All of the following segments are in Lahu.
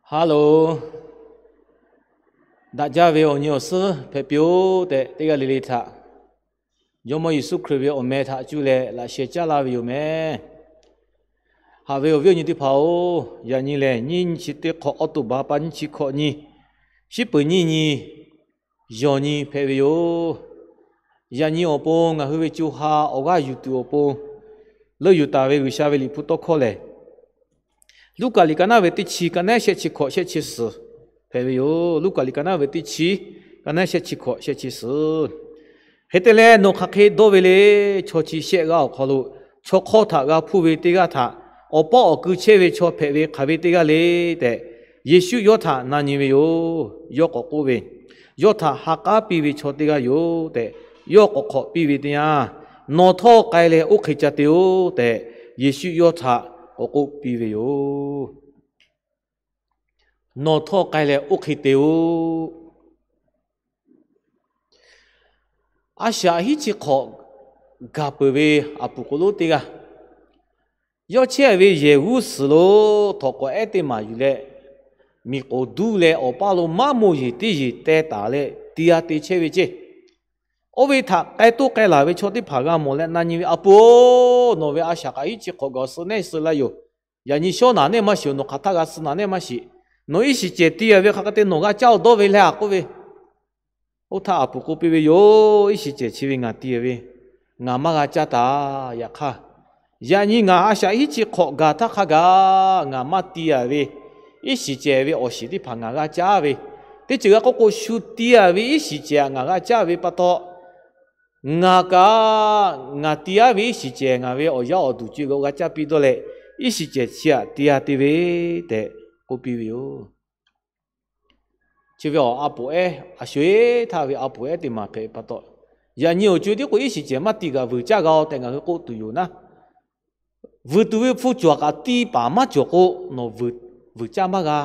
Haˉ loˬ. Daꞈ jaˇ ve awˬ nyi awˬ suhˉ hpehꞈ piˇ-oˆ tehꞈ, teˇ g'aˇ le le htaꞈ Jawˇmawˇ Yeˍsuˆ Hkriꞈ ve awˬ meh htaꞈ cuˇ leh laꞈ sheh caˉ laˇ ve yoˬ meh. Haꞈ ve awˬ viˉ awˬ nyi teˇ hpaˍ-oˬ, yaꞈ nyi lehˬ nyiˇ nyi chi teˇ hk'awꞈ, October pa nyiˇ chi hkawꞈ nyi, shiˉ peuˍ nyiˇ nyi, yawˬ nyi hpehꞈ ve yoˬ. Yaꞈ nyi awˬ pon ngaˬ hui ve co ha awˬ g'aˇ yuˬ tuˬ awˬ pon leuˆ yuˬ taˍ ve G'uiˬsha ve Liꞈ hpu tawˇ hkawˇ lehˬ, Luˉkaꞈ liꞈ ka naˉ ve teˇ chi ka naˉ shehˆ chi hkawꞈ shehˆ chi suhˍ hpehꞈ ve yoˬ. Luˉkaꞈ liꞈ ka naˉ ve teˇ chi ka naˉ shehˆ chi hkawꞈ shehˆ chi suhˍ. Hk'e te leh, nawˬ hk'aˬ hk'e dawˇ ve le. Chaw chi shehˆ g'aˇ awˬ hk'aw lo chaw hk'awˇ htaꞈ g'a hpuˇ ve teˇ g'aˇ htaꞈ awˬ pawˆ awˬ keu chehˇ ve chaw hpehꞈ ve hk'aˬ ve teˇ g'aˇ le tehꞈ, Yeˍsuˆ yawˇ htaꞈ na nyi ve yoˬ. Yawˇ k'awꞈ k'oˆ ve, Yawˇ htaꞈ ha k'aˉ piˇ ve chaw teˇ g'aˇ yoˬ tehꞈ, yawˇ k'awꞈ hk'awꞈ piˇ ve teˇ yanˇ, Nawˬ htawˇ k'ai leh oˇ hk'e ca te-oˆ tehꞈ, Yeˍsuˆ yawˇ htaꞈ k'awꞈ k'oˆ piˇ ve yoˬ. Nawˬ htawˇ k'ai leh oˇ hk'e te-oˆ. A shaꞈ hiˉ chi hk'awꞈ gaˬ peuˬ ve aˬ puˍ k'o lonˉ teˇ g'aˇ, yawˇ chehˇ ve yehˬ g'uˇ suhˍ lo htawnˍ k'awꞈ ehˉ teˇ maˬ yuˬ leh, miˬ k'oˍ duˇ leh awˬ paˇ lo maˉ moˇ yeˬ teˇ yeˬ teh taˍ leh ti-a te chehˇ ve ceˇ. Oˇ ve htaꞈ k'ai toˇ k'ai laˬ ve chaw teˇ hpaˍ g'a mawˬ leh na nyi ve, A pu-oˬ, nawˬ ve a shaꞈ kaꞈ hiˉ chi hk'awꞈ gaˬ suh nehˇ suh la yoˬ. Yaꞈ nyi shawˉ naˍ nehˇ maˇ shiˍ, nawˬ hk'aˬ htaˇ g'a suh naˍ nehˇ maˇ shiˍ. Nawˬ iˉ shiˍ cehˬ ti-a ve hk'a hk'e te nawˬ g'a caˇ-oˆ dawˇ ve leh a k'oˆ ve, Oˇ htaˇ aˬ puˍ k'oˆ piˇ ve, Yoˬ, iˉ shiˍ cehˬ chi ve ngaˬ ti-a ve, ngaˬ maˇ g'a caˇ taˍ. Yaꞈ hk'aˇ, yaꞈ nyi ngaˬ a shaꞈ hiˉ chi hk'awꞈ gaˬ htaˇ hk'a gaˬ ngaˬ maˇ ti-a ve iˉ shiˍ cehˬ ve awˬ shiˍ teˇ hpaˍ ngaˬ g'a caˇ ve, teˇ ceuˬ g'a k'oˆ k'o, shu ti-a ve iˉ shiˍ cehˬ ngaˬ g'a caˇ ve pa taw, ngaˬ kaꞈ ngaˬ ti-a ve iˉ shiˍ cehˬ ngaˬ ve awˬ yaˇ awˬ duˬ co-e g'a caˇ piˇ dawˇ leh, iˉ shiˍ cehˬ chi htaꞈ ti-a te ve tehꞈ k'oˆ piˇ ve yoˬ. Chi ve awˬ a poˍ ehˉ, a sho-eˬ htaˇ ve a poˍ ehˉ teˇ maˬ hpehꞈ pa taw, yaꞈ nyi awˬ co-e tiˉ k'o iˉ shiˍ cehˬ maˇ ti kaꞈ vuiˬ caˇ g'a-o tehꞈ ngaˬ hui k'oˆ tuˬ yoˬ naˉ. Vuiˬ tuˬ ve hpu cawˬ kaꞈ ti paˍ maˇ cawˬ k'o, nawˬ vuiˬ caˇ maˇ g'a.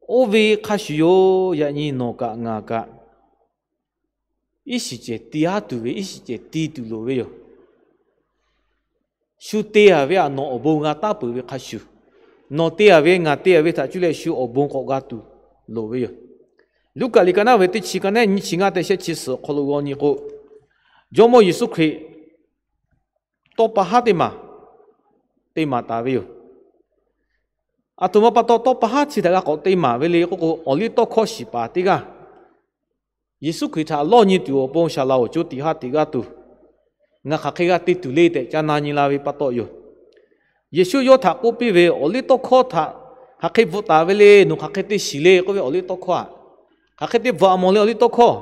Oˇ ve hk'a shuˍ yoˬ. Yaꞈ nyi nawˬ kaꞈ ngaˬ kaꞈ iˉ shiˍ cehˬ ti-a tuˬ ve, iˉ shiˍ cehˬ ti tuˬ loˍ ve yoˬ. Shu te-a ve htaꞈ nawˬ awˬ bon g'a taˉ peuˬ ve hk'a shuˍ, nawˬ te-a ve ngaˬ te-a ve htaꞈ cuˇ leh shu awˬ bon k'awꞈ g'a tuˬ loˍ ve yoˬ. Luˉkaꞈ liꞈ ka naˉ ve teˇ chi ka naˉ nyiˇ chi ngaˇ te shehˆ chi suhˍ awˬ hk'aw lo g'aw nyi k'o, Jawˇmawˇ Yeˍsuˆ Hkriꞈ tawˇ pa haˉ teˇ maˬ te maˍ taˍ ve yoˬ. Aˬ htoꞈ ma pa taw tawˇ pa haˉ chi htaꞈ g'a k'awꞈ te maˍ ve le k'oˆ k'o, awˬliˇtawˇhkawˇ shiˍ paˍ teˇ g'aˇ Yeˍsuˆ Hkriꞈ htaꞈ lawˇ nyi tuˬ awˬ pon shaˍ laꞈ awˬ co tiꞈ ha tiꞈ g'a tuˬ, ngaˬ hk'aˬ hk'e g'a te tuˬ le tehꞈ ca na nyi la ve pa taw yoˬ. Yeˍsuˆ yawˇ htaꞈ k'oˆ piˇ ve, Awˬliˇtawˇhkawˇ htaꞈ hk'aˬ hk'e bvuhꞈ taˍ ve le, nawˬ hk'aˬ hk'e te shiˍ le k'oˆ ve, Awˬliˇtawˇhkawˇ htaꞈ hk'aˬ hk'e te bvuhꞈ mawˬ le, Awˬliˇtawˇhkawˇ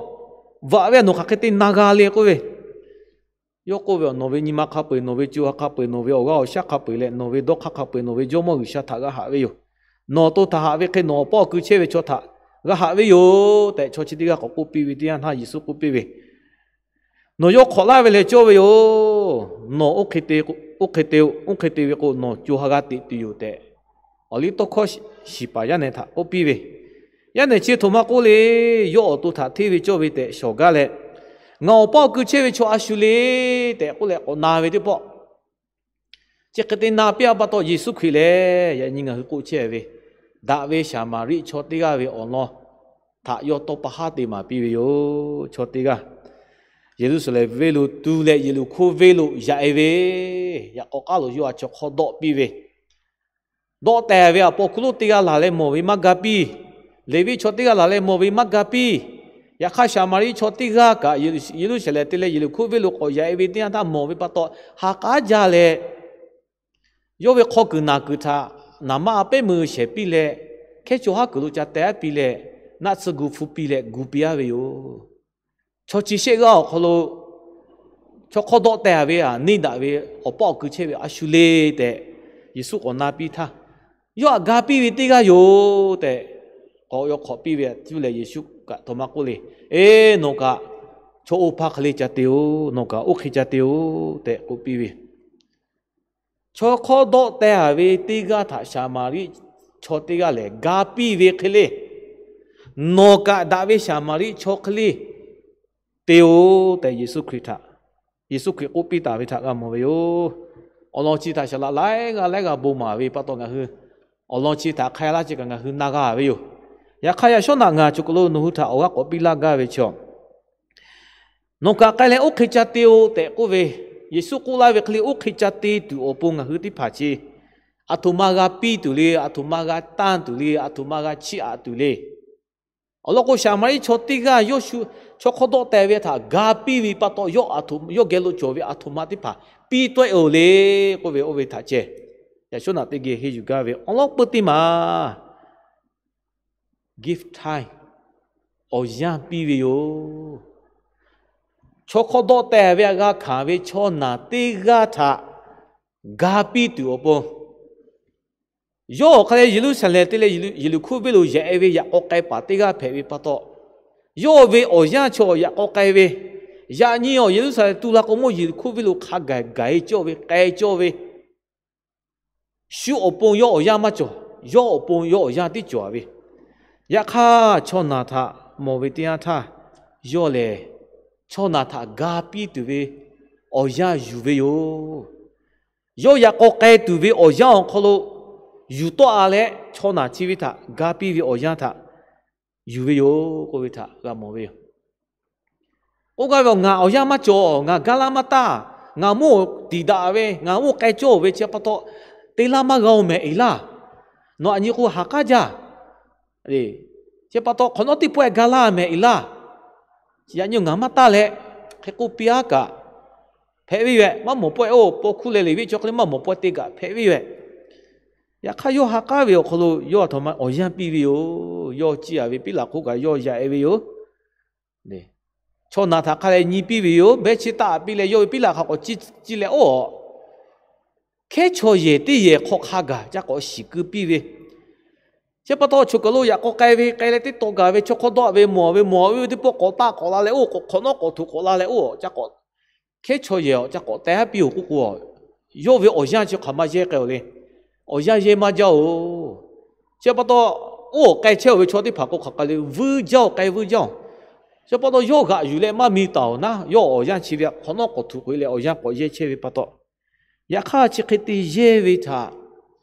bvuhꞈ ve htaꞈ nawˬ hk'aˬ hk'e te na g'a le k'oˆ ve, yawˇ k'oˆ ve, Nawˬ ve nyi ma hk'a peu-eˬ, nawˬ ve co ha hk'a peu-eˬ, nawˬ ve awˬ g'aˇ awˬ shaˉ hk'a peu-eˬ leh nawˬ ve dawˇ hk'aˇ hk'a peu-eˬ nawˬ ve Jawˇmawˇ G'uiˬsha htaꞈ g'a haꞈ ve yoˬ. Nawˬ awˬ to htaꞈ haꞈ ve hk'e nawˬ awˬ pawˆ awˬ keu chehˇ ve chaw htaꞈ g'a haꞈ ve yoˬ tehꞈ, chaw chi teˇ g'aˇ k'awꞈ k'oˆ piˇ ve teˇ yanˇ htaˇ Yeˍsuˆ k'oˆ piˇ ve, Nawˬ yawˇ hk'awꞈ laˇ ve leh cawˇ ve yoˬ. Nawˬ oˇ hk'e te, oˇ hk'e te, oˇ hk'e te ve k'o, nawˬ co ha g'a teꞈ tuˬ yoˬ tehꞈ, Awˬliˇtawˇhkawˇ shiˍ paˍ yaˇ nehˬ htaꞈ k'oˆ piˇ ve, Yaˇ nehˬ chi htoꞈ ma k'oˆ le. Yawˇ awˬ to htaꞈ hteˇ ve cawˇ ve tehꞈ shawˍ gaˇ leh, Ngaˬ awˬ pawˆ awˬ keu chehˇ ve chaw a shu le tehꞈ k'oˆ leh k'awꞈ na ve teˇ pawˆ, chi hk'e te na piˇ-a pa taw, Yeˍsuˆ Hkriꞈ lehˬ yaꞈ nyi ngaˬ hui k'oˆ chehˇ ve, daꞈ ve Saˍmaˍriˆ chaw teˇ g'aˇ ve awˬ lawn htaꞈ yawˇ tawˇ pa haˉ te maˍ piˇ ve yoˬ. Chaw teˇ g'aˇ Yeˍruˆsaˍlehnˍ venˇ lo tu leh Yeˍriˆhkoˇ venˇ lo yaꞈ-e ve, yaꞈ k'aw k'aˉ lo yawˇ a chaw hk'awˇ dawˆ piˇ ve, dawˆ teh ve awˬ paw hkuˇ lonˉ teˇ g'aˇ laˬ leh mawˬ ve maˇ ga piˇ. Leˍviˆ chaw teˇ g'aˇ laˬ leh mawˬ ve maˇ ga piˇ. Yaꞈ hk'aˇ, Saˍmaˍriˆ chaw teˇ g'aˇ kaꞈ Yeˍruˆsaˍlehnˍ te leh Yeˍriˆhkoˇ venˇ lo k'awꞈ yaꞈ-e ve teˇ yanˇ htaˇ mawˬ ve pa taw, ha k'aˉ jaˇ leh, yawˇ ve hk'aw kuiˬ naˬ kuiˬ htaꞈ naˍ manˇ a pehˉ meuˇ shehˍ piˇ leh, hkehˉ chaw haˉ kuiˬ lo ca teh-a piˇ leh, naˆ tsuhˇ gu hpu piˇ leh gu piˇ-a ve yoˬ. Chaw chi shehˆ g'aˇ awˬ hk'aw lo chaw hk'awˇ dawˆ teh-a ve htaꞈ neˇ daꞈ ve awˬ pawˆ awˬ keu chehˇ ve a shu le tehꞈ Yeˍsuˆ k'awꞈ na piˇ htaˇ, yawˇ htaꞈ ga piˇ ve teˇ g'aˇ yoˬ tehꞈ k'awꞈ yaw hk'awꞈ piˇ ve. Cuˇ leh Yeˍsuˆ kaꞈ htoꞈ ma k'oˆ le, Eˬ, nawˬ kaꞈ chaw oˇ hpaˇ hk'e le ca te-oˬ. Nawˬ kaꞈ oˇ hk'e ca te-oˬ tehꞈ k'oˆ piˇ ve. Chaw hk'awˇ dawˆ teh-a ve teˇ g'aˇ htaꞈ Saˍmaˍriˆ chaw teˇ g'aˇ lehˬ ga piˇ ve hk'e le, nawˬ kaꞈ daꞈ ve Saˍmaˍriˆ chaw hk'e le te-oˬ tehꞈ Yeˍsuˆ Hkriꞈ htaꞈ, Yeˍsuˆ Hkriꞈ k'oˆ piˇ taˍ ve htaꞈ g'a mawˬ ve yoˬ. Awˬ lawn chi htaꞈ shaˍ laꞈ laiˉ g'aˇ laiˉ g'aˇ bon maˍ ve pa taw ngaˬ hui awˬ lawn chi htaꞈ hk'a laˇ chi kaꞈ ngaˬ hui na g'a ve yoˬ. Yaꞈ hk'aˇ, yaꞈ shawˉ naꞈ ngaˬ choˬ kaˬ lo nawˬ hui htaꞈ awˬ g'aˇ k'awꞈ piˇ laˇ gaˇ ve chaw, nawˬ kaꞈ k'ai leh oˇ hk'e ca te-o tehꞈ k'oˆ ve, Yeˍsuˆ k'oˆ laˇ ve hk'e le, oˇ hk'e ca te tuˬ awˬ pon ngaˬ hui teˇ hpaˍ chi aˬ htoꞈ ma g'a piˇ tuˬ le, aˬ htoꞈ ma g'a tanˇ tuˬ le, aˬ htoꞈ ma g'a chiˇ aꞈ tuˬ le. Awˬ lawn k'o, Saˍmaˍriˆ chaw teˇ g'aˇ yawˇ shu chaw hk'awˇ dawˆ teh ve htaꞈ ga piˇ ve pa taw, yawˇ geh lo cawˬ ve aˬ htoꞈ ma teˇ hpaˍ piˇ tawˆ-e-oˬ le k'oˆ ve, oˇ ve htaꞈ ceh yaꞈ shawˉ naꞈ teˇ geh henˇ yuˬ gaˇ ve awˬ lawn peuˇ teˇ maˬ, gift time, awˬ yanˇ piˇ ve yoˬ. Chaw hk'awˇ dawˆ teh ve htaꞈ g'a hkanˍ ve chaw naˬ teˇ g'aˇ htaꞈ ga piˇ tuˬ awˬ pon, yawˇ awˬ hk'aˇ leh Yeˍruˆsaˍlehnˍ te leh Yeˍriˆhkoˇ venˇ lo yaꞈ-e ve yaꞈ k'aw k'ai paˍ teˇ g'aˇ hpehꞈ ve pa taw, yawˇ ve awˬ yanˇ chaw yaꞈ k'aw k'ai ve, yaꞈ nyi awˬ Yeˍruˆsaˍlehnˍ tu la k'o, mawˇ Yeˍriˆhkoˇ venˇ lo hk'a gaˬ gaˬ-e cawˇ ve, k'ai cawˇ ve, shu awˬ pon yawˇ awˬ yanˇ maˇ cawˬ. Yawˇ awˬ pon yawˇ awˬ yanˇ tiˉ cawˬ ve. Yaꞈ hk'aˇ, chaw naˬ htaꞈ mawˬ ve teˇ yanˇ htaˇ, yawˇ lehˬ chaw naˬ htaꞈ ga piˇ tuˬ ve awˬ yanˇ yuˬ ve yoˬ. Yawˇ yaꞈ k'aw k'ai tuˬ ve awˬ yanˇ awˬ hk'aw lo yuˬ tawˆ-a leh, chaw naˬ chi ve htaꞈ ga piˇ ve awˬ yanˇ htaꞈ yuˬ ve yoˬ k'oˆ ve htaꞈ g'a mawˬ ve yoˬ. K'oˆ gaˇ ve, ngaˬ awˬ yanˇ maˇ cawˬ, ngaˬ gaˇ laˇ maˇ taˇ, ngaˬ mawˇ tiˍ daꞈ ve, ngaˬ mawˇ k'ai cawˇ ve chi pa taw, te laˇ maˇ g'a-oˬ mehˍ Eˍlaˇ. Nawˬ aˬ nyi k'o ha k'aˉ jaˇ. Chi pa taw hk'awꞈ nawˉ teˇ pawehˇ ga laˇ mehˍ Eˍlaˇ. Yaꞈ nyi ngaˬ maˇ taˇ leh, hk'e k'oˆ piˇ-aˉ kaꞈ, hpehꞈ ve yoˬ. Maˇ mawˬ pawehˇ-oˬ, paw hkuˇ leh liꞈ viˆ chaw hk'e le maˇ mawˬ pawehˇ te kaꞈ hpehꞈ ve yoˬ. Yaꞈ hk'aˇ, yawˇ ha k'aˉ ve awˬ hk'aw lo yawˇ aˬ htoꞈ ma awˬ yanˇ piˇ ve yoˬ. Yawˇ ciˇ-a ve piˉlaꞈ hk'oˆ kaꞈ yawˇ yaꞈ-e ve yoˬ. Chaw naˬ htaꞈ hk'a leh nyi piˇ ve yoˬ. Behˇ chiˇ taˆ-a piˇ leh, yawˇ ve piˉlaꞈ hk'a k'awꞈ ciˇ leh, oˇ, hkehˉ chaw yehˬ teˇ yehˬ hk'aw hk'a gaˬ ca k'awꞈ shiˍ keu piˇ ve. Chi pa taw, choˬ kaˬ lo yaꞈ k'aw k'ai ve, k'ai leh teˇ taw gaˬ ve, chaw hk'awˇ dawˆ ve mawˬ ve, mawˬ ve teˇ pawˆ k'awꞈ taˆ k'awꞈ la leh, oˇ, hk'awꞈ nawˉ k'awꞈ htuꞈ k'awꞈ la leh, oˇ, ca k'awꞈ, hkehˉ chaw yehˬ awˬ ca k'awꞈ teh-a piˇ-oˬ k'oˆ k'o, yawˇ ve awˬ yanˇ chi hk'aˬ ma yehˇ k'ai-oˬ le. Awˬ yanˇ yehˇ maˇ jaˇ-oˬ. Chi pa taw, oˇ, k'ai chehˇ-oˬ ve chaw teˇ hpaˍ k'o hk'aˬ hk'e le, vuiˇ jaˇ-oˬ, k'ai vuiˇ jaˇ-oˬ. Chi pa taw, yawˇ g'aꞈ yuˬ leh maˇ mi taˍ-oˬ naˉ, yawˇ awˬ yanˇ chi ve hk'awꞈ nawˉ k'awꞈ htuꞈ k'oꞈ-e leh awˬ yanˇ k'awꞈ yehˇ chehˇ ve pa taw, yaꞈ hk'aˇ chi hk'e te yehˇ ve htaꞈ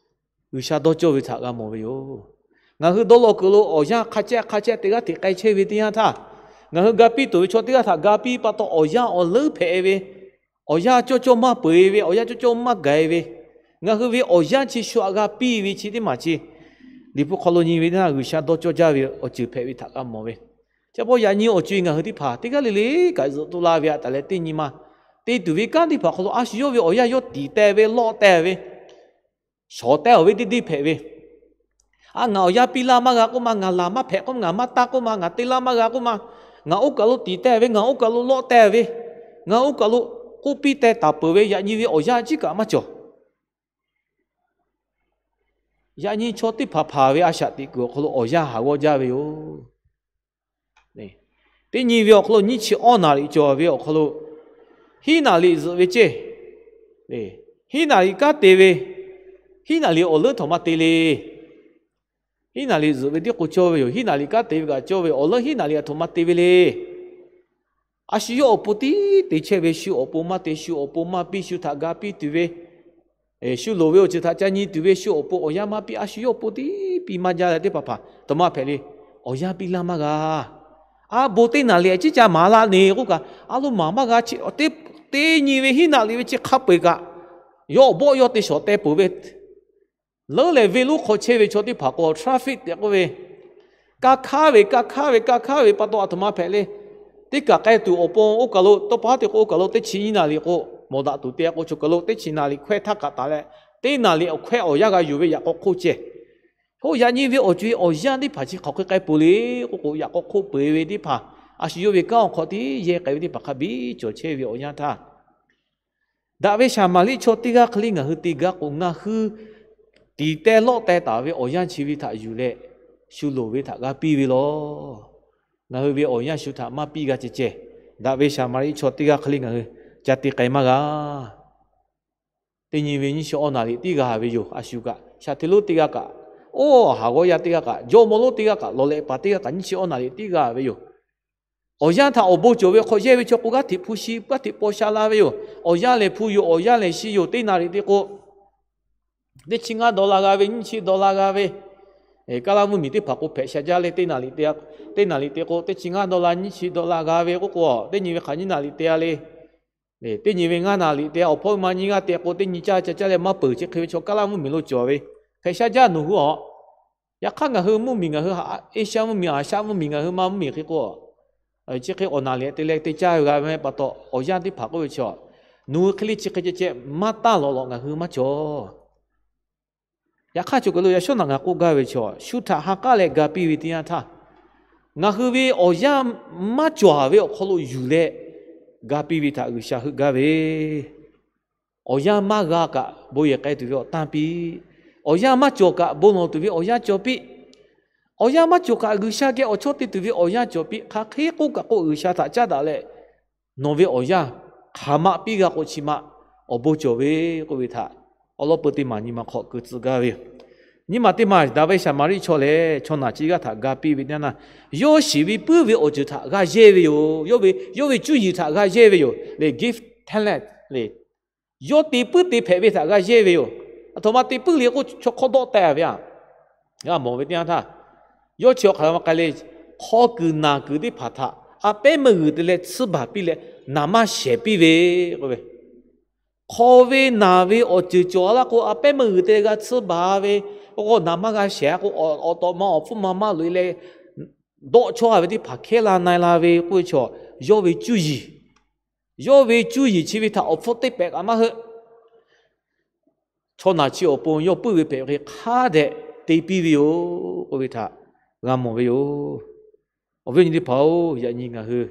G'uiˬsha dawˇ cawˇ ve htaꞈ g'a mawˬ ve yoˬ. Ngaˬ hui dawˇ law kuiˬ lo awˬ yanˇ hk'a chehˇ hk'a chehˇ teˇ g'aˇ hteꞈ k'ai chehˇ ve teˇ yanˇ htaˇ, ngaˬ hui ga piˇ tuˬ ve chaw teˇ g'aˇ htaꞈ ga piˇ pa taw, awˬ yanˇ awˬ leuˉ hpehꞈ ve, awˬ yanˇ cawˇ cawˇ maˇ peu-eˬ ve, awˬ yanˇ cawˇ cawˇ maˇ gaˬ-e ve, ngaˬ hui ve awˬ yanˇ chi shu aꞈ g'a piˇ ve chi teˇ maˬ chi, Liꞈ hpu hk'aw lo nyi ve teˇ yanˇ G'uiˬsha dawˇ cawˇ jaˇ ve awˬ ceuˬ hpehꞈ ve htaꞈ g'a mawˬ ve. Chi pa taw yaꞈ nyi awˬ co-e ngaˬ hui teˇ hpaˍ teˇ g'aˇ le le kaꞈ zuhꞈ tu la ve htaꞈ taˍ leh teˇ nyi ma te tuˬ ve kanˉ teˇ hpaˍ hk'aw lo a shu yawˇ ve awˬ yanˇ yawˇ tiˍ teh ve, lawˆ teh ve, shawˍ teh-oˬ ve teˇ deˇ hpehꞈ ve, a, ngaˬ awˬ yanˇ piˇ laˇ maˇ g'a k'oˆ ma, ngaˬ laˬ maˇ hpehꞈ k'oˆ ma, ngaˬ maˇ taˇ k'oˆ ma, ngaˬ te laˇ maˇ g'a k'oˆ ma, ngaˬ oˇ kaˬ lo tiˍ teh ve, ngaˬ oˇ kaˬ lo lawˆ teh ve, ngaˬ oˇ kaˬ lo k'oˆ piˇ teh taˍ peuˬ ve, yaꞈ nyi ve awˬ yanˇ ciˉ kaꞈ maˇ cawˬ. Yaꞈ nyi chaw teˇ hpaˍ hpaˍ ve a shaꞈ teꞈ kuiˬ awˬ hk'aw lo awˬ yanˇ haˍ g'awˇ jaˇ ve yoˬ. Teˇ nyi ve awˬ hk'aw lo nyiˇ chi awˇ naˍ riˍ cawˬ ve awˬ hk'aw lo, hiˉ naˍ riˍ zuhꞈ ve ceˇ, hiˉ naˍ riˍ kanˉ te ve, hiˉ naˍ riˍ awˬ leuˉ htaꞈ maˇ te le. Hiˉ naˍ riˍ zuhꞈ ve tiˉ k'o cawˇ ve yoˬ. Hiˉ naˍ riˍ kanˉ te ve kaꞈ cawˇ ve, awˬ leuˉ hiˉ naˍ riˍ aˬ htoꞈ ma te ve le. A shu yawˇ awˬ pon tiˉ te chehˇ ve, shu awˬ pon maˇ te, shu awˬ pon maˇ piˇ, shu htaꞈ ga piˇ tuˬ ve, shu loˍ ve awˬ ceuˬ htaꞈ ca nyi tuˬ ve, shu awˬ pon awˬ yanˇ maˇ piˇ, a shu yawˇ awˬ pon tiˉ piˇ maˇ jaˇ leh teˇ hpaˍ hpaˍ htaꞈ maˇ hpehꞈ le. Awˬ yanˇ piˇ laˇ maˇ g'a. A, bon teˇ naˍ riˍ ciˉ ca maˍ la ne k'oˆ kaꞈ, a lo maˍ maˇ g'a. Teˇ nyi ve hiˉ naˍ riˍ ve chi hk'a peu-eˬ kaꞈ, yawˇ awˬ bawˆ yawˇ te shawˍ teh peuˬ ve, leuˉ leh venˇ lonˉ hk'aw chehˇ ve chaw teˇ hpaˍ k'o, traffic tehꞈ k'oˆ ve, ka hkaˉ ve, ka hkaˉ ve, ka hkaˉ ve pa taw aˬ htoꞈ ma hpehꞈ le. Teˇ kaˬ k'ai tuˬ awˬ pon oˇ kaˬ lo, tawˇ pa haˉ te k'o oˇ kaˬ lo teˇ chi nyiˇ naˍ riˍ k'o, mawˬ daꞈ tuˬ te k'o, choˬ kaˬ lo teˇ chi naˍ riˍ hkawehˇ htaˇ kaꞈ taˍ leh, teˇ naˍ riˍ awˬ hkawehˇ awˬ yanˇ g'a yuˬ ve yaꞈ k'aw hk'oˆ ceh. Oˇ, yaꞈ nyi ve awˬ co-e awˬ yanˇ teˇ hpaˍ chi hk'aˬ hk'e k'ai peuˬ le k'oˆ k'o, yaꞈ k'aw hk'oˆ peuˬ ve teˇ hpaˍ, a shu yawˇ ve kanˉ awˬ hk'aw tiˉ yehˇ k'ai ve teˇ hpaˍ hk'a biˇ cawˬ chehˇ ve awˬ yanˇ htaˇ, daꞈ ve Saˍmaˍriˆ chaw teˇ g'aˇ hk'e le ngaˬ hui te gaˇ k'o, ngaˬ hui tiˍ teh lawˆ teh taˍ ve awˬ yanˇ chi ve htaꞈ yuˬ leh, shu loˍ ve htaꞈ g'a piˇ ve law. Ngaˬ hui ve awˬ yanˇ shu htaꞈ maˇ piˇ g'a ceh ceh, daꞈ ve Saˍmaˍriˆ chaw teˇ g'aˇ hk'e le ngaˬ hui ca te k'ai maˇ g'a. Teˇ nyi ve nyiˇ chi awˇ naˍ riˍ tiˉ g'a ve yoˬ. A shu kaꞈ shaˍ hteˇ lonˉ teˇ g'aˇ kaꞈ, oˇ, haˍ g'awˇ yaˇ teˇ g'aˇ kaꞈ, jawˇ mawˇ lonˉ teˇ g'aˇ kaꞈ, lawˬ lehꞈ paˍ teˇ g'aˇ kaꞈ, nyiˇ chi awˇ naˍ riˍ tiˉ g'a ve yoˬ. Awˬ yanˇ htaꞈ awˬ bon cawˬ ve hk'aw yehˇ ve chaw k'o, g'aˇ hteꞈ hpu shi, g'aˇ hteꞈ paw sha la ve yoˬ. Awˬ yanˇ lehˬ hpu yoˬ, awˬ yanˇ lehˬ shi yoˬ, teˇ naˍ riˍ te k'o, Teˇ chi ngaˇ dollar g'a ve, nyiˇ chi dollar g'a ve, kaˇ laˇ mvuhˇ miˬ teˇ hpaˍ k'o hpehꞈ sha jaˇ le. Teˇ naˍ riˍ te k'o teˇ chi ngaˇ dollar, nyiˇ chi dollar g'a ve k'oˆ k'o, teˇ nyi ve hk'aˬ nyiˇ naˍ riˍ te a le. Teˇ nyi ve ngaˇ naˍ riˍ te a, awˬ hpawˇ ma nyiˇ g'aˇ te k'o teˇ nyi caˇ ca caˇ leh maˇ peuˬ. Chi hk'e ve chaw kaˇ laˇ mvuhˇ miˬ lo cawˬ ve, hpehꞈ sha jaˇ nawˬ hui a. Yaꞈ hk'aˇ ngaˬ hui mvuhˇ miˬ, ngaˬ hui Asia mvuhˇ miˬ, Asia mvuhˇ miˬ, ngaˬ hui ma mvuhˇ miˬ hk'e k'o, chi hk'e awˬ naˍ riˍ te leh te caˇ ve g'a ve pa taw, awˬ yanˇ teˇ hpaˍ k'oˆ ve chaw, nawˬ hui hk'e le chi hk'e ceh ceh maˇ taˇ lawꞈ lawꞈ ngaˬ hui maˇ cawˬ. Yaꞈ hk'aˇ chaw k'oˍ lo yaꞈ shawˉ naꞈ ngaˬ k'oˆ gaˇ ve chaw, shu htaꞈ ha k'aˉ leh ga piˇ ve teˇ yanˇ htaˇ, ngaˬ hui ve awˬ yanˇ maˇ cawˬ ve awˬ hk'aw lo yuˬ leh ga piˇ ve htaꞈ G'uiˬsha heuˆ gaˇ ve. Awˬ yanˇ maˇ g'a kaꞈ bon yehˬ k'ai tuˬ ve awˬ tanˇ piˇ. Awˬ yanˇ maˇ cawˬ kaꞈ bon lawˬ tuˬ ve awˬ yanˇ cawˬ piˇ. Awˬ yanˇ maˇ cawˬ kaꞈ G'uiˬsha geh awˬ chawˇ te tuˬ ve awˬ yanˇ cawˬ piˇ. Hk'aˬ hk'e k'oˆ kaꞈ k'o, G'uiˬsha htaꞈ caˉ daꞈ leh nawˬ ve awˬ yanˇ hk'aˬ ma piˇ g'a k'o, chi ma awˬ bon cawˬ ve k'oˆ ve htaꞈ awˬ lawn peu teˇ maˬ nyi ma hk'aw keu tcuh gaˇ ve yoˬ. Nyi ma teˇ maˬ, daꞈ ve Saˍmaˍriˆ chaw lehˬ, chaw naˬ chi g'aˇ htaꞈ ga piˇ ve teˇ yanˇ, yawˇ shiˍ ve puiˉ ve awˬ ceuˬ htaꞈ g'a yehˇ ve yoˬ. Yawˇ ve, yawˇ ve cuˇ yiˍ htaꞈ g'a yehˇ ve yoˬ le. Gift, talent le. Yawˇ te puiˉ te hpehꞈ ve htaꞈ g'a yehˇ ve yoˬ. Aˬ htoꞈ ma te puiˉ le k'o, chaw hk'awˇ dawˆ teh ve a. G'a mawˬ ve teˇ yanˇ htaˇ, yawˇ chi awˬ hk'aˬ hk'e ma k'ai le. Hk'aw kuiˬ naˬ kuiˬ teˇ hpaˍ htaꞈ a pehˉ meuˇ g'uiˬ te leh tsuhˇ baˬ piˇ leh, naˍ manˇ shehˍ piˇ ve k'oˆ ve, hk'aw ve naˬ ve awˬ ceuˬ cawˬ laˇ k'o, a pehˉ meuˇ g'uiˬ te g'a tsuhˇ baˬ ve, k'o naˍ manˇ g'a shehˍ a k'o, awˬ tawꞈ ma awˬ hpfuhˇ ma maˇ loꞈ e leh, dawˆ chawˇ a ve teˇ hpaˍ hkehˉ la na e la ve k'oˆ ve chaw, yawˇ ve cuˇ yiˍ, yawˇ ve cuˇ yiˍ chi ve htaꞈ awˬ hpfuhˇ teˇ pehꞈ kaꞈ maˇ heuˆ. Chaw naˬ chi awˬ pon yawˇ puiˉ ve hpehꞈ ve hk'e hk'a dehꞈ te piˇ ve yoˬ k'oˆ ve htaꞈ g'a mawˬ ve yoˬ. Awˬ viˉ awˬ nyi teˇ hpaˍ-oˬ, yaꞈ nyi ngaˬ hui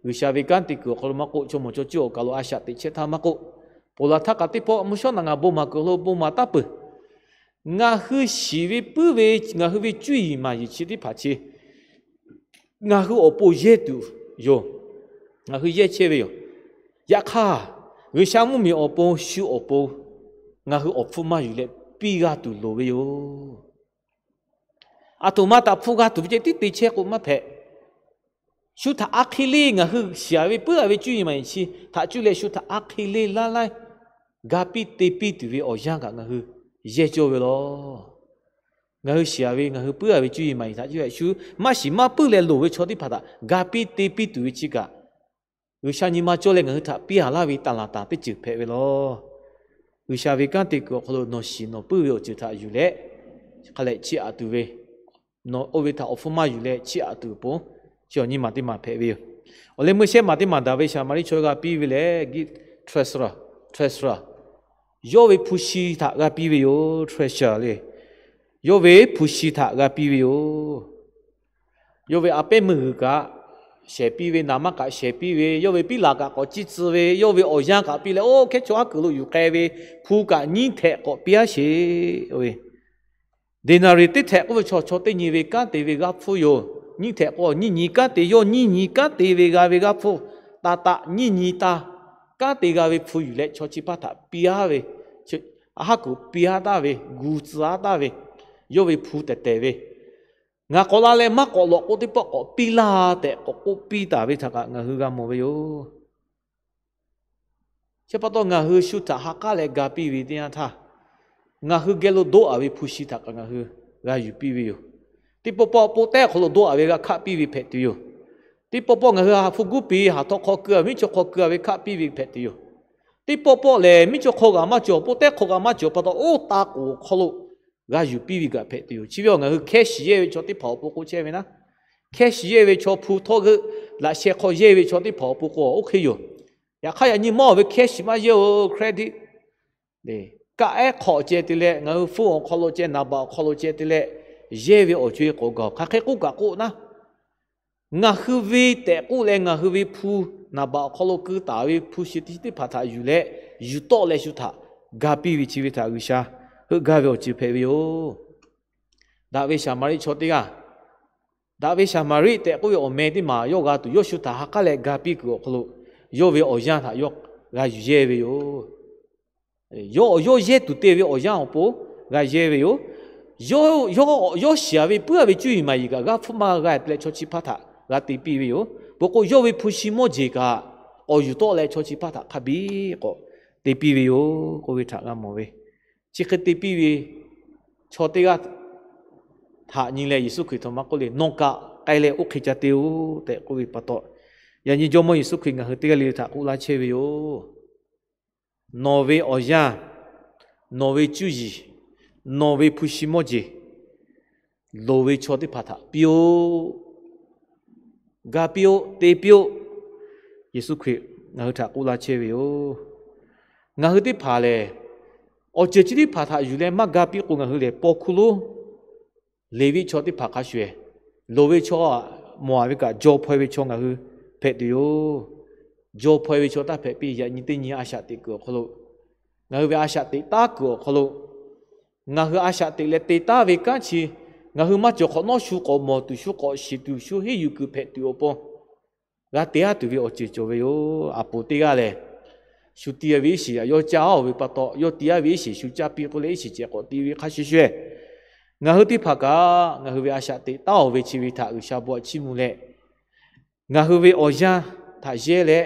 G'uiˬsha ve kanˉ te kuiˬ awˬ hk'aw lo maˇ k'oˆ, chaw mawˬ chaw cuˇ awˬ kaˬ lo a shaꞈ teꞈ chehˇ htaˇ maˇ k'oˆ, ponˬ laˬ htaˇ kaꞈ teˇ pawˆ mvuhˇ shawˉ naꞈ ngaˬ bon maˍ kuiˬ awˬ hk'aw lo bon maˍ taˉ peuˬ. Ngaˬ hui shiˍ ve puiˉ ve, ngaˬ hui ve cuˇ yiˍ maˍ yiˍ chi teˇ hpaˍ chi ngaˬ hui awˬ pon yehˇ tuˬ yoˬ. Ngaˬ hui yehˇ chehˇ ve yoˬ. Yaꞈ hk'aˇ, G'uiˬsha mvuhˇ miˬ awˬ pon, shu awˬ pon ngaˬ hui awˬ hpfuhˇ maˇ yuˬ leh piˇ g'a tuˬ loˍ ve yoˬ. Aˬ htoꞈ ma htaꞈ hpfuhˇ g'a tuˬ ve ceh tiˉ te chehˇ k'o maˇ hpehꞈ. Shu htaꞈ a hk'e le ngaˬ hui shiˍ a ve puiˉ a ve cuˇ yiˍ maˍ yiˍ chi htaꞈ cuˇ leh shu htaꞈ a hk'e le laˇ laiˉ ga piˇ te piˇ tuˬ ve awˬ yanˇ kaꞈ ngaˬ hui yehˇ cawˇ ve law. Ngaˬ hui shiˍ a ve, ngaˬ hui puiˉ a ve cuˇ yiˍ maˍ yiˍ htaꞈ cuˇ leh shu maˇ shiˍ maˇ puiˉ leh loˍ ve chaw teˇ hpaˍ htaꞈ ga piˇ te piˇ tuˬ ve chi kaꞈ, G'uiˬsha nyi ma cawˇ leh ngaˬ hui htaꞈ piˇ a laˇ ve taˍ laˍ taˍ teˇ ceuˬ hpehꞈ ve law. G'uiˬsha ve kanˉ te kuiˬ awˬ hk'aw lo nawˬ shiˍ nawˬ puiˉ ve awˬ ceuˬ htaꞈ yuˬ leh, hk'a leh chiˇ aꞈ tuˬ ve, nawˬ oˇ ve htaꞈ awˬ hpfuhˇ maˇ yuˬ leh chiˇ aꞈ tuˬ pon, chi awˬ nyi maˬ teˇ maˬ hpehꞈ ve yoˬ. Awˬ leh meuˇ shehˉ maˬ teˇ maˬ daꞈ ve Saˍmaˍriˆ chaw g'a piˇ ve lehˬ, treasurer, treasurer, yawˇ ve hpu shi htaꞈ g'a piˇ ve yoˬ. Treasurer le, yawˇ ve hpu shi htaꞈ g'a piˇ ve yoˬ. Yawˇ ve a pehˉ meuˇ g'uiˬ kaꞈ shehˍ piˇ ve, naˍ manˇ kaꞈ shehˍ piˇ ve, yawˇ ve piˉ laˬ kaꞈ k'awꞈ ciˇ tcuh ve, yawˇ ve awˬ yanˇ kaꞈ piˇ leh, oˇ hkehˉ chaw aˉ kuiˬ lo yuˬ k'ai ve, hpu kaꞈ nyiˇ htehꞈ k'awꞈ piˇ aˉ sheˍ ve. Deˍnaˍriˍ teˇ htehꞈ k'oˆ ve chaw, chaw teˇ nyi ve kanˉ te ve g'aˇ hpfuhˇ yoˬ. Nyiˇ htehꞈ k'o nyiˇ nyi kanˉ te, yawˇ nyiˇ nyi kanˉ te ve g'a ve g'aˇ hpfuhˇ, taˍ taꞈ nyiˇ nyi taˇ kanˉ te g'a ve hpu yuˬ leh chaw chi hpaˇ htaꞈ piˇ aˉ ve, aˉ kuiˬ piˇ aˉ taˍ ve, gu tcuh aˉ taˍ ve, yawˇ ve hpu tehˬ tehˬ ve, ngaˬ k'awꞈ la leh maˇ k'awꞈ lawꞈ k'o teˇ pawˆ k'awꞈ piˇ laˇ tehꞈ k'awꞈ k'oˆ piˇ taˍ ve htaꞈ kaꞈ ngaˬ hui g'a mawˬ ve yoˬ. Chi pa taw ngaˬ hui shu htaꞈ ha k'aˉ leh ga piˇ ve teˇ yanˇ htaˇ, ngaˬ hui geh lo doˆ a ve hpu shi htaꞈ kaꞈ ngaˬ hui g'a yuˬ piˇ ve yoˬ. Teˇ pawˆ pawˆ po tehˉ hk'aw lo doˆ a ve g'a hkaˆ piˇ ve hpehꞈ tuˬ yoˬ. Teˇ pawˆ pawˆ ngaˬ hui ha hpu guˇ piˍ haˍ htaw hk'aw keu a, miˉ chaw hk'aw keu a ve hkaˆ piˇ ve hpehꞈ tuˬ yoˬ. Teˇ pawˆ pawˆ lehˬ, miˉ chaw hk'aw g'a maˇ cawˬ, po tehˉ hk'aw g'a maˇ cawˬ pa taw, oˇ taˇ k'oˍ hk'aw lo g'a yuˬ piˇ ve kaꞈ hpehꞈ tuˬ yoˬ. Chi ve awˬ ngaˬ hui hkehˇ shiˍ yehˇ ve chaw teˇ hpaˍ awˬ pon k'oˆ chehˇ ve naˉ, hkehˇ shiˍ yehˇ ve chaw hpu htawˇ g'euˆ laꞈ sheh hk'aw yehˇ ve chaw teˇ hpaˍ awˬ pon k'o oˇ hk'e yoˬ. Yaꞈ hk'aˇ yaꞈ nyi mawˇ ve hkehˇ shiˍ maˇ yehˇ-oˬ, credit. Kaˆ ehˉ hk'awꞈ ceh te leh, ngaˬ hui phone awˬ hk'aw lo ceh, naˍ baꞈ awˬ hk'aw lo ceh te leh yehˇ ve awˬ co e k'awꞈ gaˬ-oˬ. Hk'aˬ hk'e k'oˆ kaꞈ k'oˆ naˉ, ngaˬ hui ve tehꞈ k'oˆ leh ngaˬ hui ve hpu, naˍ baꞈ awˬ hk'aw lo keu taˍ ve hpu shi teˇ hpaˍ htaꞈ yuˬ leh, yuˬ tawˆ leh shu htaꞈ ga piˇ ve chi ve htaꞈ G'uiˬsha heuˆ gaˇ ve awˬ ceuˬ hpehꞈ ve yoˬ. Daꞈ ve Saˍmaˍriˆ chaw teˇ g'aˇ, daꞈ ve Saˍmaˍriˆ tehꞈ k'oˆ ve awˬ meh teˇ maˬ yawˇ g'a tuˬ, yawˇ shu htaꞈ ha k'aˉ leh ga piˇ kuiˬ awˬ hk'aw lo, yawˇ ve awˬ yanˇ htaꞈ yawˇ g'a yuˬ yehˇ ve yoˬ. Yawˇ, yawˇ yehˇ tuˬ te ve awˬ yanˇ awˬ pon g'a yehˇ ve yoˬ. Yawˇ, yawˇ shiˍ a ve puiˉ a ve cuˇ yiˍ maˍ yiˍ kaꞈ g'aˇ hpfuhˇ maˇ g'a te leh chaw chi hpaˇ htaꞈ g'a te piˇ ve yoˬ. Peuˬ k'o, yawˇ ve hpu shi mawˇ jeˬ kaꞈ k'awꞈ yuˬ tawˆ leh chaw chi hpaˇ htaꞈ hk'a biˇ k'awꞈ te piˇ ve yoˬ k'oˆ ve htaꞈ g'a mawˬ ve. chi hk'e te piˇ ve chaw teˇ g'aˇ htaꞈ nyi leh Yeˍsuˆ Hkriꞈ htaꞈ maˇ k'oˆ le, Nawˬ kaꞈ k'ai leh oˇ hk'e ca te-oˬ tehꞈ k'oˆ ve pa taw, yaꞈ nyi Jawˇmawˇ Yeˍsuˆ Hkriꞈ ngaˬ hui teˇ g'aˇ le le htaꞈ k'oˆ laˇ chehˇ ve yoˬ. Nawˬ ve awˬ yanˇ, nawˬ ve cuˇ yiˍ, nawˬ ve hpu shi mawˇ jeˬ loˍ ve chaw teˇ hpaˍ htaꞈ piˇ-oˆ, ga piˇ-oˆ, te piˇ-oˆ. Yeˍsuˆ Hkriꞈ ngaˬ hui htaꞈ k'oˆ laˇ chehˇ ve yoˬ. Ngaˬ hui teˇ hpaˍ lehˬ, awˬ ceuˬ chi teˇ hpaˍ htaꞈ yuˬ leh maˇ ga piˇ k'o, ngaˬ hui lehˬ paw hkuˇ lonˉ Leˍviˆ chaw teˇ hpaˍ hk'a shuˍ-ehˍ, loˍ ve chaw, mawˬ-a ve kaꞈ jaw hpaw-e ve chaw ngaˬ hui hpehꞈ tuˬ yoˬ. Jaw hpaw-e ve chaw taˇ hpehꞈ piˇ. Yaꞈ nyi teˇ nyi a shaꞈ teꞈ kuiˬ awˬ hk'aw lo, ngaˬ hui ve a shaꞈ teꞈ taˉ kuiˬ awˬ hk'aw lo, ngaˬ hui a shaꞈ teꞈ leh te taˉ ve kanˉ chi, ngaˬ hui maˇ cawˬ hk'awꞈ nawˉ shu k'awꞈ mawˬ tuˬ, shu k'awꞈ shiˍ tuˬ, shu henˇ yuˬ kuiˬ hpehꞈ tuˬ awˬ pon g'a te-a tuˬ ve awˬ ceuˬ cawˬ ve yoˬ. Aˬ poˍ teˇ g'aˇ lehˬ, shu ti-a ve iˉ shiˍ yaꞈ yawˇ caˇ-a ve pa taw, yawˇ ti-a ve iˉ shiˍ shu caˇ piˇ k'oˆ leh iˉ shiˍ cehˬ k'awꞈ ti ve hk'a shuˍ shuˍ-ehˍ, ngaˬ hui teˇ hpaˍ kaꞈ ngaˬ hui ve a shaꞈ teꞈ taˉ-oˬ ve chi ve htaꞈ G'uiˬsha bon htaꞈ chiˇ mvuh leh, ngaˬ hui ve awˬ yanˇ htaꞈ yehˇ leh,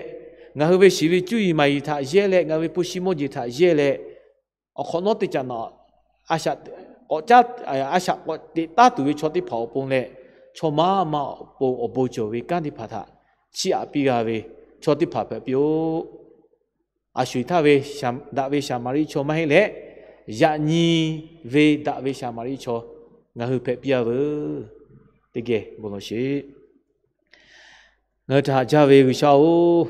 ngaˬ hui ve shiˍ ve cuˇ yiˍ maˍ yiˍ htaꞈ yehˇ leh, ngaˬ hui ve hpu shi mawˇ jeˬ htaꞈ yehˇ leh, awˬ hk'awꞈ nawˉ teˇ caꞈ naꞈ a shaꞈ k'awꞈ caˉ, a shaꞈ k'awꞈ teꞈ taˉ tuˬ ve chaw teˇ hpaˍ awˬ pon leh, chaw maˇ maˇ awˬ pon awˬ bon cawˬ ve kanˉ teˇ hpaˍ htaꞈ chiˇ aꞈ piˇ g'a ve chaw teˇ hpaˍ hpehꞈ piˇ-oˆ. A sho-eˬ htaˇ ve daꞈ ve Saˍmaˍriˆ chaw maˇ heˆ leh, yaꞈ nyi ve daꞈ ve Saˍmaˍriˆ chaw ngaˬ hui hpehꞈ piˇ-a veuˬ. Teˇ geh bon lawˬ sheˍ. Ngaˬ hui htaꞈ haꞈ jaˇ ve G'uiˬsha-oˬ,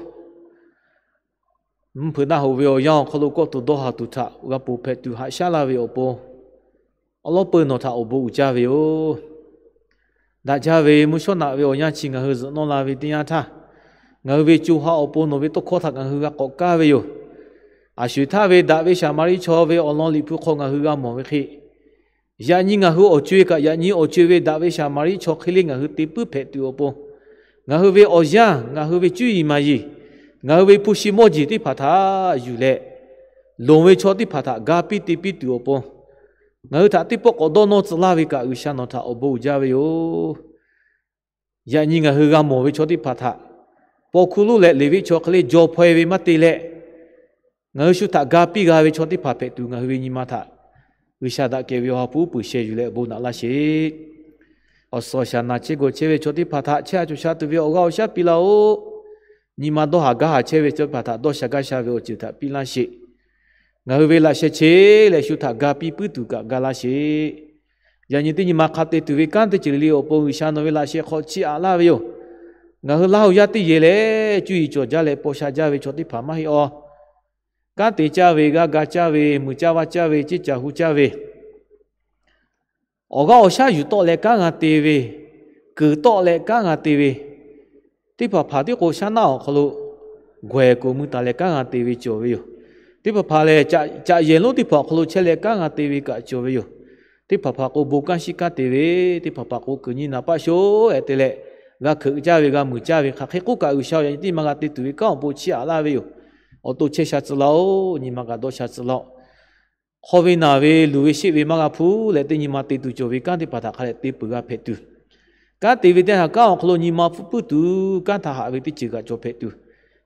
mvuhˇ hpeuꞈ naˆ hoꞈ ve awˬ yanˇ awˬ hk'aw lo kawˆ tuˬ dawˇ haˍ tuˬ htaꞈ g'a ponˬ hpehꞈ tuˬ haꞈ shaˉ laˇ ve awˬ pon, awˉ lawˉ peu nawˬ htaꞈ awˬ bon uiˍ jaˇ ve yoˬ. Daꞈ jaˇ ve mvuhˇ shawˉ naꞈ ve awˬ yanˇ chi ngaˬ hui zuhꞈ nawˇ la ve teˇ yanˇ htaˇ, ngaˬ hui ve co ha awˬ pon nawˬ ve tawˇ hkawˇ htaꞈ ngaˬ hui g'a k'awꞈ kaˇ ve yoˬ. A sho-eˬ htaˇ ve daꞈ ve Saˍmaˍriˆ chaw ve awˬ lawn liꞈ hpu hk'aw ngaˬ hui g'a mawˬ ve hk'e, yaꞈ nyi ngaˬ hui awˬ co-e kaꞈ yaꞈ nyi awˬ co-e ve daꞈ ve Saˍmaˍriˆ chaw hk'e le ngaˬ hui te puiˉ hpehꞈ tuˬ awˬ pon, ngaˬ hui ve awˬ yanˇ, ngaˬ hui ve cuˇ yiˍ maˍ yiˍ, ngaˬ hui ve hpu shi mawˇ jeˬ teˇ hpaˍ htaꞈ yuˬ leh, loˍ ve chaw teˇ hpaˍ htaꞈ ga piˇ te piˇ tuˬ awˬ pon, ngaˬ hui htaꞈ teˇ pawˆ k'awꞈ dawˇ nawˇ tcuh laˇ ve kaꞈ G'uiˬsha nawˬ htaꞈ awˬ bon uiˍ jaˇ ve yoˬ. Yaꞈ nyi ngaˬ hui g'a mawˬ ve chaw teˇ hpaˍ htaꞈ paw hkuˇ lonˉ leh Leˍviˆ chaw hk'e le jaw hpaw-e ve maˇ te leh, ngaˬ hui shu htaꞈ ga piˇ g'a ve chaw teˇ hpaˍ hpehꞈ tuˬ ngaˬ hui ve nyi ma htaꞈ G'uiˬsha daꞈ kehˬ ve awˬ ha hpu uˉ peunˍ sheh yuˬ leh bon naꞈ laˇ sheˍ. Awˬ suhˍ awˬ shaˍ naˬ chehˇ gawˬ chehˇ ve chaw teˇ hpaˍ htaꞈ chehˇ sha cawˬ sha tuˬ ve awˬ g'aˇ awˬ shaˉ piˇ laˇ-oˆ. Nyi ma dawˇ haˍ gaˇ haˍ chehˇ ve chaw teˇ hpaˍ htaꞈ dawˇ sha gaˇ sha ve awˬ ceuˬ htaꞈ piˇ laˇ sheˍ. Ngaˬ hui ve laꞈ sheh che leh shu htaꞈ ga piˇ puiˉ tuˬ kaꞈ ga laˇ sheˍ. Yaꞈ nyi teˇ nyi ma hk'a te tuˬ ve kanˉ teˇ ceuˬ le le awˬ pon G'uiˬsha nawˬ ve laꞈ sheh hk'aw chiˇ aꞈ laˇ ve yoˬ. Ngaˬ hui Laˇ huˍ yaˇ teˇ yehˬ leh cuˇ yiˍ cawˬ jaˇ leh paw sha jaˇ ve chaw teˇ hpaˍ maˇ heˆ awˬ. Kanˉ te caˇ ve, g'aˇ ga caˇ ve, muiˬ caˇ vaˇ caˇ ve, ceˇ caˬ hu caˇ ve, awˬ g'aˇ awˬ shaˉ yuˬ tawˆ leh kanˉ g'a te ve, kuiˬ tawˆ leh kanˉ g'a te ve, teˇ hpaˍ hpaˍ tiˉ k'o shaˉ naˆ awˬ hk'aw lo gawehˬ k'oˍ mui taˍ leh kanˉ g'a te ve cawˬ ve yoˬ. Teˇ hpaˍ hpaˍ lehˬ, caꞈ yehˬ lonˉ teˇ hpaˍ awˬ hk'aw lo chehˇ leh kanˉ g'a te ve kaꞈ cawˬ ve yoˬ. Teˇ hpaˍ hpaˍ k'o bon kanˉ shiˉ kanˉ te ve, teˇ hpaˍ hpaˍ k'o kuiˬ nyi naˍ paˆ sho-eh te leh, g'a hkeuꞈ caˇ ve, g'a muiˬ caˇ ve, hk'aˬ hk'e k'oˆ kaꞈ G'uiˬsha yaꞈ nyi teˇ nyi ma g'a te tuˬ ve kanˉ awˬ pon chiˇ aꞈ laˇ ve yoˬ. Awˬ to chehˇ sha tcuh laˇ-oˆ. Nyi ma kaꞈ dawˇ sha tcuh laˇ-oˆ. Hk'aw ve naˬ ve luˬ ve sheˆ ve maˇ g'a hpuˇ leh teˇ nyi ma te tuˬ cawˬ ve kanˉ teˇ hpaˍ htaꞈ hk'a dehꞈ te peuˬ g'a hpehꞈ tuˬ, kanˉ te ve teˇ ha kanˉ awˬ hk'aw lo nyi ma hpfuhˇ puiˉ tuˬ kanˉ htaꞈ haꞈ ve teˇ ceuˬ kaꞈ cawˬ hpehꞈ tuˬ,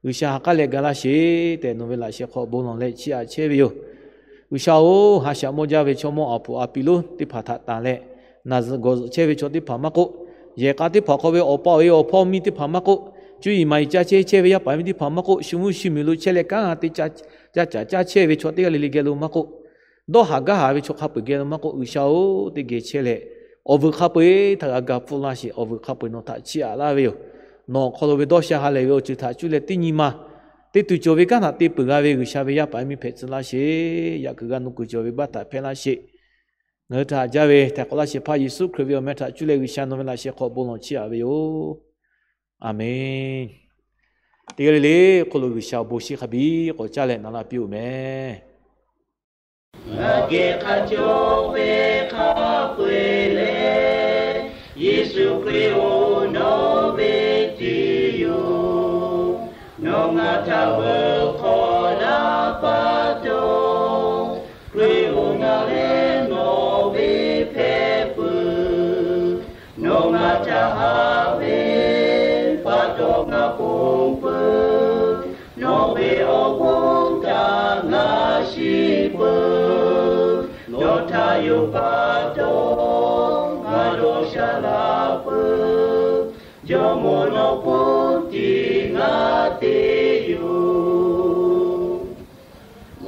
G'uiˬsha ha k'aˉ leh ga laˇ sheˍ tehꞈ nawˬ ve laꞈ sheh hk'aw bon lawˬ leh chiˇ aꞈ chehˇ ve yoˬ. G'uiˬsha-oˬ, ha shaꞈ mawˇ jaˇ ve chaw mawˇ aˬ puˍ aˬ piˍ lonˉ teˇ hpaˍ htaꞈ tanˬ leh, naˬ zuhꞈ gawˬ zuhꞈ chehˇ ve chaw teˇ hpaˍ maˇ k'oˆ, yehˬ k'a teˇ hpaˍ hk'aw ve awˬ pa awˬ e awˬ hpawˇ miˇ teˇ hpaˍ maˇ k'oˆ, cuˇ yiˍ maˍ yiˍ caˇ chehˇ chehˇ ve yaˇ paˍ miˇ teˇ hpaˍ maˇ k'oˆ, shu mvuhˇ shu miˬ lo chehˇ leh kanˉ g'a te caˇ caˇ chehˇ ve chaw teˇ g'aˇ le le geh lo maˇ k'oˆ, dawˇ haˍ gaˇ haˍ ve chaw hk'a peu-eˬ geh lo maˇ k'oˆ, G'uiˬsha-oˬ, teˇ geh chehˇ leh, awˬ vuiˬ hk'a peu-eˬ htaꞈ g'a ga hpfuhˇ laˇ sheˍ. Awˬ vuiˬ hk'a peu-eˬ nawˬ htaꞈ chiˇ aꞈ laˇ ve yoˬ. Nawˬ awˬ hk'aw lo ve dawˇ sha ha lehˬ ve awˬ ceuˬ htaꞈ cuˇ leh teˇ nyi ma te tuˬ cawˬ ve kanˉ htaꞈ te peuˬ g'a ve G'uiˬsha ve yaˇ paˍ miˇ hpehꞈ tcuh laˇ sheˍ. Yaꞈ kuiˬ g'a nu kuiˬ cawˬ ve baˆ htaꞈ hpehˇ laˇ sheˍ. Ngaˬ hui htaꞈ haꞈ jaˇ ve htaiˍ hk'awꞈ laˇ shehˍ hpaˇ Yeˍsuˆ Hkriꞈ ve awˬ meh htaꞈ cuˇ leh G'uiˬsha nawˬ ve laꞈ sheh hk'aw bon lawˬ chiˇ aꞈ ve yoˬ. Aˬmenˍ. Teˇ g'aˇ le le hk'oˆ lo G'uiˬsha awˬ bon shiˍ hk'a biˇ k'awꞈ caˇ leh naˍ laˇ piˇ-oˬ meh. Ngaˬ geh hk'a cawˇ ve hk'a peu-eˬ lehˬ, Yeˍsuˆ Hkriꞈ-oˬ, nawˬ ve tiˇ yoˬ. Nawˬ ngaˬ htaꞈ veuꞈ hk'awꞈ laˇ pa taw, Hkriꞈ-oˬ, ngaˬ lehˬ nawˬ ve hpehꞈ peuˬ. Nawˬ ngaˬ htaꞈ haꞈ ve pa taw ngaˬ ponˬ peuˬ. Nawˬ ve awˬ bon htaꞈ ngaˬ shiˍ peuˬ. pa taw, ngaˬ dawˇ sha laˇ peuˬ. Jawˇmawˇ nawˬ hpfuhˇ tiˉ ngaˬ te yoˬ.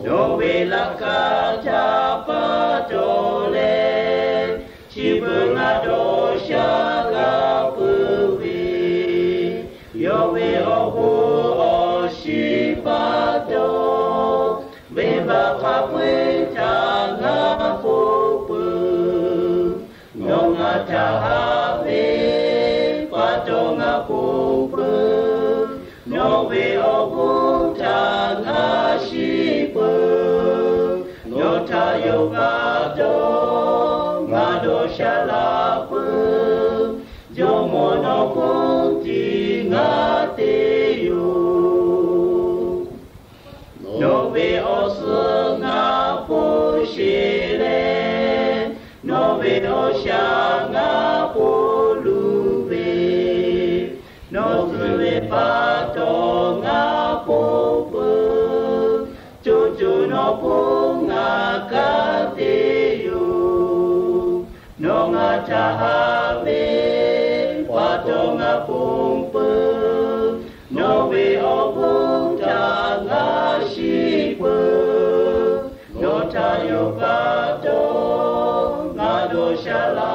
Nawˬ ve laꞈ ka htaꞈ pa taw leh, chi beuꞈ ngaˬ dawˇ sha laˇ peuˬ ve, yawˇ ve awˬ bon awˬ shiˍ pa taw, venˇbaˆ hk'a peu-eˬ htaꞈ ngaˬ ponˬ peuˬ. Nawˬ ngaˬ htaꞈ haꞈ ve pa taw ngaˬ ponˬ peuˬ. Nawˬ ve awˬ bon htaꞈ ngaˬ shiˍ peuˬ. Nawˬ htaꞈ yonˍ pa taw, ngaˬ dawˇ sha laˇ peuˬ. Jawˇmawˇ nawˬ hpfuhˇ tiˉ ngaˬ te yoˬ. Nawˬ ve awˬ suhˍ ngaˬ hpfuhˇ sheˍ leh, nawˬ ve awˬ shaˍ ngaˬ hpfuhˇ luˬ ve, nawˬ tcuh ve pa taw ngaˬ ponˬ peuˬ. Coˇ coˇ nawˬ hpfuhˇ ngaˬ kanˉ te yoˬ. Nawˬ ngaˬ htaꞈ haꞈ ve pa taw ngaˬ ponˬ peuˬ. Nawˬ ve awˬ bon htaꞈ ngaˬ shiˍ peuˬ. Nawˬ htaꞈ yonˍ pa taw, ngaˬ dawˇ sha la